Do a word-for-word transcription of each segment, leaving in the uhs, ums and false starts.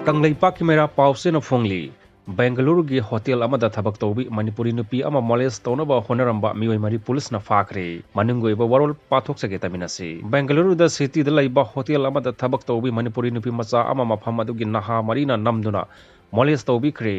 ꯀꯪꯂꯩꯄꯥꯛꯀꯤ ꯃꯩꯔꯥ ꯄꯥꯎꯆꯦꯅ ꯐꯣꯡꯂꯤ꯫ ꯕꯦꯡꯒꯂꯨꯔꯨꯒꯤ ꯍꯣꯇꯦꯜ ꯑꯃꯗ ꯊꯕꯛ ꯇꯧꯕꯤ ꯃꯅꯤꯄꯨꯔꯤ ꯅꯨꯄꯤ ꯑꯃ ꯃꯣꯂꯦꯁ ꯇꯧꯅꯕ ꯍꯣꯠꯅꯔꯝꯕ ꯃꯤꯑꯣꯏ ꯃꯔꯤ ꯄꯨꯂꯤꯁꯅ ꯐꯥꯈ꯭ꯔꯦ꯫ ꯃꯅꯨꯡꯒꯤ ꯑꯣꯏꯕ ꯋꯥꯔꯣꯜ ꯄꯥꯊꯣꯛꯆꯒꯦ, ꯇꯥꯃꯤꯟꯅꯁꯤ꯫ ꯕꯦꯡꯒꯂꯨꯔꯨꯗ ꯁꯤꯇꯤꯗ ꯂꯩꯕ ꯍꯣꯇꯦꯜ ꯑꯃꯗ ꯊꯕꯛ ꯇꯧꯕꯤ ꯃꯅꯤꯄꯨꯔꯤ ꯅꯨꯄꯤ ꯃꯆꯥ ꯑꯃ ꯃꯐꯝ ꯑꯗꯨꯒꯤ ꯅꯍꯥ ꯃꯔꯤꯅ ꯅꯝꯗꯨꯅ ꯃꯣꯂꯦꯁ ꯇꯧꯕꯤꯈ꯭ꯔꯦ꯫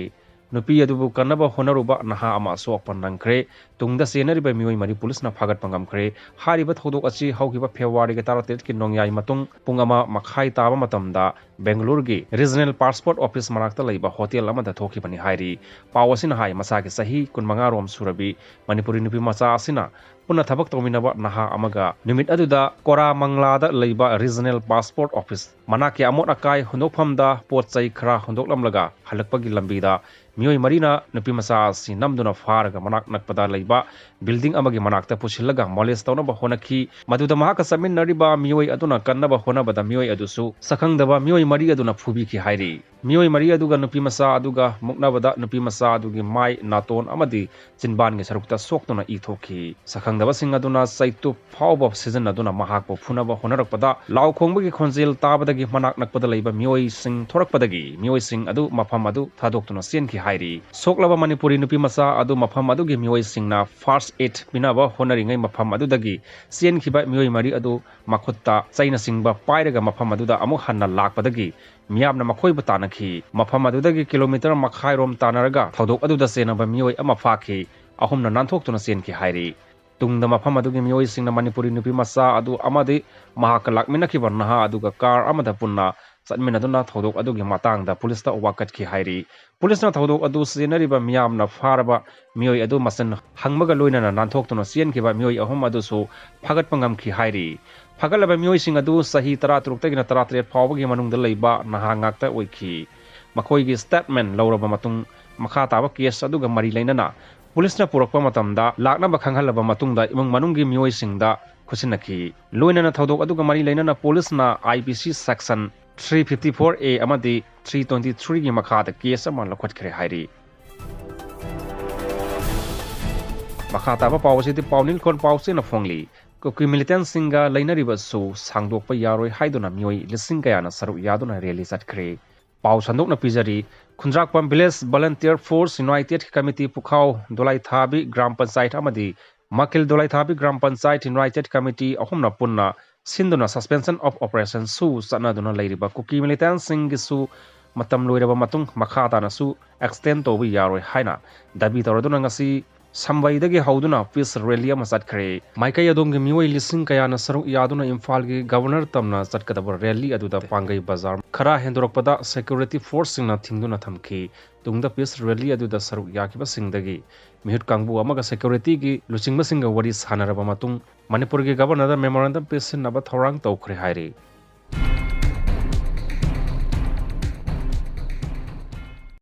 ꯅꯨꯄꯤ ꯑꯗꯨꯕꯨ ꯀꯟꯅꯕ ꯍꯣꯠꯅꯔꯨꯕ ꯅꯍꯥ ꯑꯃ ꯁꯣꯛꯄ ꯅꯪꯈ꯭ꯔꯦ꯫ ꯇꯨꯡꯗ ꯆꯦꯟꯅꯔꯤꯕ ꯃꯤꯑꯣꯏ ꯃꯔꯤ ꯄꯨꯂꯤꯁꯅ ꯐꯥꯒꯠꯄ ꯉꯝꯈ꯭ꯔꯦ꯫ ꯍꯥꯏꯔꯤꯕ ꯊꯧꯗꯣꯛ ꯑꯁꯤ ꯍꯧꯈꯤꯕ ꯐꯦꯕ꯭ꯔꯨꯋꯥꯔꯤꯒꯤ ꯇꯔꯥꯇꯔꯦꯠꯀꯤ ꯅꯣꯡꯌꯥꯏ ꯃꯇꯨꯡ ꯄꯨꯡ ꯑꯃ ꯃꯈꯥꯏ ꯇꯥꯕ ꯃꯇꯝꯗ ꯕꯦꯡꯒꯂꯨꯔꯨꯒꯤ ꯔꯤꯖꯅꯦꯜ ꯄꯥꯁꯄꯣꯔꯠ ꯑꯣꯐꯤꯁ ꯃꯅꯥꯛꯇ ꯂꯩꯕ ꯍꯣꯇꯦꯜ ꯑꯃꯗ ꯊꯣꯛꯈꯤꯕꯅꯤ ꯍꯥꯏꯔꯤ꯫ ꯄꯥꯎ ꯑꯁꯤꯅ ꯍꯥꯏ, ꯃꯁꯥꯒꯤ ꯆꯍꯤ ꯀꯨꯟꯃꯉꯥ ꯔꯣꯝ ꯁꯨꯔꯕꯤ ꯃꯅꯤꯄꯨꯔꯤ ꯅꯨꯄꯤ ꯃꯆꯥ ꯑꯁꯤꯅ ꯄꯨꯟꯅ ꯊꯕꯛ ꯇꯧꯃꯤꯟꯅꯕ ꯅꯍꯥ ꯑꯃꯒ ꯅꯨꯃꯤꯠ ꯑꯗꯨꯗ ꯀꯣꯔꯥꯃꯪꯂꯥꯗ ꯂꯩꯕ ꯔꯤꯖꯅꯦꯜ ꯄꯥꯁꯄꯣꯔꯠ ꯑꯣꯐꯤꯁ ꯃꯅꯥꯛꯀꯤ ꯑꯃꯣꯠ ꯑꯀꯥꯏ ꯍꯨꯟꯗꯣꯛꯐꯝꯗ ꯄꯣꯠ ꯆꯩ ꯈꯔ ꯍꯨꯟꯗꯣꯛꯂꯝꯂꯒ ꯍꯜꯂꯛꯄꯒꯤ ꯂꯝꯕꯤꯗ ꯃꯤꯑꯣꯏ ꯃꯔꯤꯅ ꯅꯨꯄꯤ ꯃꯆꯥ ꯑꯁꯤ ꯅꯝꯗꯨꯅ ꯐꯥꯔꯒ ꯃꯅꯥꯛ ꯅꯛꯄꯗ ꯂꯩꯕ ꯕꯤꯜꯗꯤꯡ ꯑꯃꯒꯤ ꯃꯅꯥꯛꯇ ꯄꯨꯁꯤꯜꯂꯒ ꯃꯣꯂꯦꯁ ꯇꯧꯅꯕ ꯍꯣꯠꯅꯈꯤ꯫ ꯃꯗꯨꯗ ꯃꯍꯥꯛꯀ ꯆꯠꯃꯤꯟꯅꯔꯤꯕ ꯃꯤꯑꯣꯏ ꯑꯗꯨꯅ ꯀꯟꯅꯕ ꯍꯣꯠꯅꯕꯗ ꯃꯤꯑꯣꯏ ꯑꯗꯨꯁꯨ ꯁꯛꯈꯪꯗꯕ ꯃꯤꯑꯣꯏ ꯃꯔꯤ ꯑꯗꯨꯅ ꯐꯨꯕꯤꯈꯤ ꯍꯥꯏꯔꯤ꯫ ꯃꯤꯑꯣꯏ ꯃꯔꯤ ꯑꯗꯨꯒ ꯅꯨꯄꯤ ꯃꯆꯥ ꯑꯗꯨꯒ ꯃꯨꯛꯅꯕꯗ ꯅꯨꯄꯤ ꯃꯆꯥ ꯑꯗꯨꯒꯤ ꯃꯥꯏ, ꯅꯥꯇꯣꯟ ꯑꯃꯗꯤ ꯆꯤꯟꯕꯥꯟꯒꯤ ꯁꯔꯨꯛꯇ ꯁꯣꯛꯇꯨꯅ ꯏ ꯊꯣꯛꯈꯤ꯫ ꯁꯛꯈꯪꯗꯕꯁꯤꯡ ꯑꯗꯨꯅ ꯆꯩꯇꯨꯞ ꯐꯥꯎꯕ ꯁꯤꯖꯤꯟꯅꯗꯨꯅ ꯃꯍꯥꯛꯄꯨ ꯐꯨꯅꯕ ꯍꯣꯠꯅꯔꯛꯄꯗ ꯂꯥꯎ ꯈꯣꯡꯕꯒꯤ ꯈꯣꯟꯖꯦꯜ ꯇꯥꯕꯗꯒꯤ ꯃꯅꯥꯛ ꯅꯛꯄꯗ ꯂꯩꯕ ꯃꯤꯑꯣꯏꯁꯤꯡ ꯊꯣꯔꯛꯄꯗꯒꯤ ꯃꯤꯑꯣꯏꯁꯤꯡ ꯑꯗꯨ ꯃꯐꯝ ꯑꯗꯨ ꯊꯥꯗꯣꯛꯇꯨꯅ ꯆꯦꯟꯈꯤ ꯍꯥꯏꯔꯤ꯫ ꯁꯣꯛꯂꯕ ꯃꯅꯤꯄꯨꯔꯤ ꯅꯨꯄꯤ ꯃꯆꯥ ꯑꯗꯨ ꯃꯐꯝ ꯑꯗꯨꯒꯤ ꯃꯤꯑꯣꯏꯁꯤꯡꯅ ꯐꯥꯔꯁ ꯑꯦꯗ ꯄꯤꯅꯕ ꯍꯣꯠꯅꯔꯤꯉꯩ ꯃꯐꯝ ꯑꯗꯨꯗꯒꯤ ꯆꯦꯟꯈꯤꯕ ꯃꯤꯑꯣꯏ ꯃꯔꯤ ꯑꯗꯨ ꯃꯈꯨꯠꯇ ꯆꯩꯅꯆꯤꯡꯕ ꯄꯥꯏꯔꯒ ꯃꯐꯝ ꯑꯗꯨꯗ ꯑꯃꯨꯛ ꯍꯟꯅ ꯂꯥꯛꯄꯗꯒꯤ ꯃꯤꯌꯥꯝꯅ ꯃꯈꯣꯏꯕꯨ ꯇꯥꯟꯅꯈꯤ꯫ ꯃꯐꯝ ꯑꯗꯨꯗꯒꯤ ꯀꯤꯂꯣꯃꯤꯇꯔ ꯃꯈꯥꯏꯔꯣꯝ ꯇꯥꯟꯅꯔꯒ ꯊꯧꯗꯣꯛ ꯑꯗꯨꯗ ꯆꯦꯟꯅꯕ ꯃꯤꯑꯣꯏ ꯑꯃ ꯐꯥꯈꯤ꯫ ꯑꯍꯨꯝꯅ ꯅꯥꯟꯊꯣꯛꯇꯨꯅ ꯆꯦꯟꯈꯤ ꯍꯥꯏꯔꯤ꯫ ꯇꯨꯡꯗ ꯃꯐꯝ ꯑꯗꯨꯒꯤ ꯃꯤꯑꯣꯏꯁꯤꯡꯅ ꯃꯅꯤꯄꯨꯔꯤ ꯅꯨꯄꯤ ꯃꯆꯥ ꯑꯗꯨ ꯑꯃꯗꯤ ꯃꯍꯥꯛꯀ ꯂꯥꯛꯃꯤꯟꯅꯈꯤꯕ ꯅꯍꯥ ꯑꯗꯨꯒ ꯀꯥꯔ ꯑꯃꯗ ꯄꯨꯟꯅ ꯆꯠꯃꯤꯟꯅꯗꯨꯅ ꯊꯧꯗꯣꯛ ꯑꯗꯨꯒꯤ ꯃꯇꯥꯡꯗ ꯄꯨꯂꯤꯁꯇ ꯋꯥꯀꯠꯈꯤ ꯍꯥꯏꯔꯤ꯫ ꯄꯨꯂꯤꯁꯅ ꯊꯧꯗꯣꯛ ꯑꯗꯨ ꯆꯦꯟꯅꯔꯤꯕ ꯃꯤꯌꯥꯝꯅ ꯐꯥꯔꯕ ꯃꯤꯑꯣꯏ ꯑꯗꯨ ꯃꯆꯤꯟ ꯍꯪꯕꯒ ꯂꯣꯏꯅꯅ ꯅꯥꯟꯊꯣꯛꯇꯨꯅ ꯆꯦꯟꯈꯤꯕ ꯃꯤꯑꯣꯏ ꯑꯍꯨꯝ ꯑꯗꯨꯁꯨ ꯐꯥꯒꯠꯄ ꯉꯝꯈꯤ ꯍꯥꯏꯔꯤ꯫ ꯐꯥꯒꯠꯂꯕ ꯃꯤꯑꯣꯏꯁꯤꯡ ꯑꯗꯨ ꯆꯍꯤ ꯇꯔꯥꯇꯔꯨꯛꯇꯒꯤꯅ ꯇꯔꯥꯇꯔꯦꯠ ꯐꯥꯎꯕꯒꯤ ꯃꯅꯨꯡꯗ ꯂꯩꯕ ꯅꯍꯥ ꯉꯥꯛꯇ ꯑꯣꯏꯈꯤ꯫ ꯃꯈꯣꯏꯒꯤ ꯁ꯭ꯇꯦꯠꯃꯦꯟ ꯂꯧꯔꯕ ꯃꯇꯨꯡ ꯃꯈꯥ ꯇꯥꯕ ꯀꯦꯁ ꯑꯗꯨꯒ ꯃꯔꯤ ꯂꯩꯅꯅ ꯄꯨꯂꯤꯁꯅ ꯄꯨꯔꯛꯄ ꯃꯇꯝꯗ ꯂꯥꯛꯅꯕ ꯈꯪꯍꯜꯂꯕ ꯃꯇꯨꯡꯗ ꯏꯃꯨꯡ ꯃꯅꯨꯡꯒꯤ ꯃꯤꯑꯣꯏꯁꯤꯡꯗ ꯈꯨꯠꯁꯤꯟꯅꯈꯤ꯫ ꯂꯣꯏꯅꯅ ꯊꯧꯗꯣꯛ ꯑꯗꯨꯒ ꯃꯔꯤ ꯂꯩꯅꯅ ꯄꯨꯂꯤꯁꯅ IPC section three fifty four A ꯑꯃꯗꯤ three twenty three ꯒꯤ ꯃꯈꯥꯗ ꯀꯦꯁ ꯑꯃ ꯂꯧꯈꯠꯈ꯭ꯔꯦ ꯍꯥꯏꯔꯤ꯫ ꯃꯈꯥ ꯇꯥꯕ ꯄꯥꯎ ꯑꯁꯤꯗꯤ ꯄꯥꯎꯅꯤꯡꯈꯣꯜ ꯄꯥꯎꯆꯦꯅ ꯐꯣꯡꯂꯤ꯫ ꯀꯨꯀꯤ ꯃꯤꯂꯤꯇꯦꯟꯁꯤꯡꯒ ꯂꯩꯅꯔꯤꯕꯁꯨ ꯁꯥꯡꯗꯣꯛꯄ ꯌꯥꯔꯣꯏ ꯍꯥꯏꯗꯨꯅ ꯃꯤꯑꯣꯏ ꯂꯤꯁꯤꯡ ꯀꯌꯥꯅ ꯁꯔꯨꯛ ꯌꯥꯗꯨꯅ ꯔꯦꯂꯤ ꯆꯠꯈ꯭ꯔꯦ꯫ ꯄꯥꯎ ꯁꯟꯗꯣꯛꯅ ꯄꯤꯖꯔꯤ꯫ ꯈꯨꯟꯗ꯭ꯔꯥꯛꯄꯝ Village Volunteer Force United Committee ꯄꯨꯈꯥꯎ ꯗꯣꯂꯥꯏꯊꯥꯕꯤ ꯒ꯭ꯔꯥꯝ ꯄꯟꯆꯥꯌꯠ ꯑꯃꯗꯤ ꯃꯥꯀꯤꯜ ꯗꯣꯂꯥꯏꯊꯥꯕꯤ ꯒ꯭ꯔꯥꯝ ꯄꯟꯆꯥꯌꯠ United Committee ꯑꯍꯨꯝꯅ ꯄꯨꯟꯅ ꯁꯤꯟꯗꯨꯅ Suspension of Operation ꯁꯨ ꯆꯠꯅꯗꯨꯅ ꯂꯩꯔꯤꯕ ꯀꯨꯀꯤ militantꯁꯤꯡꯒꯤꯁꯨ ꯃꯇꯝ ꯂꯣꯏꯔꯕ ꯃꯇꯨꯡ ꯃꯈꯥ ꯇꯥꯅꯁꯨ extend ꯇꯧꯕ ꯌꯥꯔꯣꯏ ꯍꯥꯏꯅ ꯗꯥꯕꯤ ꯇꯧꯔꯗꯨꯅ ꯉꯁꯤ ꯁꯝꯕꯩꯗꯒꯤ ꯍꯧꯗꯨꯅ peace rally ꯑꯃ ꯆꯠꯈ꯭ꯔꯦ꯫ ꯃꯥꯏꯀꯩ ꯑꯗꯣꯝꯒꯤ ꯃꯤꯑꯣꯏ ꯂꯤꯁꯤꯡ ꯀꯌꯥꯅ ꯁꯔꯨꯛ ꯌꯥꯗꯨꯅ ꯏꯝꯐꯥꯜꯒꯤ Governor ꯇꯝꯅ ꯆꯠꯀꯗꯕ rally ꯑꯗꯨꯗ ꯄꯥꯡꯒꯩ ꯕꯖꯥꯔ ꯈꯔ ꯍꯦꯟꯗꯣꯔꯛꯄꯗ security forceꯁꯤꯡꯅ ꯊꯤꯡꯗꯨꯅ ꯊꯝꯈꯤ꯫ ꯇꯨꯡꯗ peace rally ꯑꯗꯨꯗ ꯁꯔꯨꯛ ꯌꯥꯈꯤꯕꯁꯤꯡꯗꯒꯤ ꯃꯤꯍꯨꯠ ꯀꯥꯡꯕꯨ ꯑꯃꯒ securityꯒꯤ ꯂꯨꯆꯤꯡꯕꯁꯤꯡꯒ ꯋꯥꯔꯤ ꯁꯥꯟꯅꯔꯕ ꯃꯇꯨꯡ ꯃꯅꯤꯄꯨꯔꯒꯤ Governorꯗ memorandum ꯄꯤꯁꯤꯟꯅꯕ ꯊꯧꯔꯥꯡ ꯇꯧꯈ꯭ꯔꯦ ꯍꯥꯏꯔꯤ꯫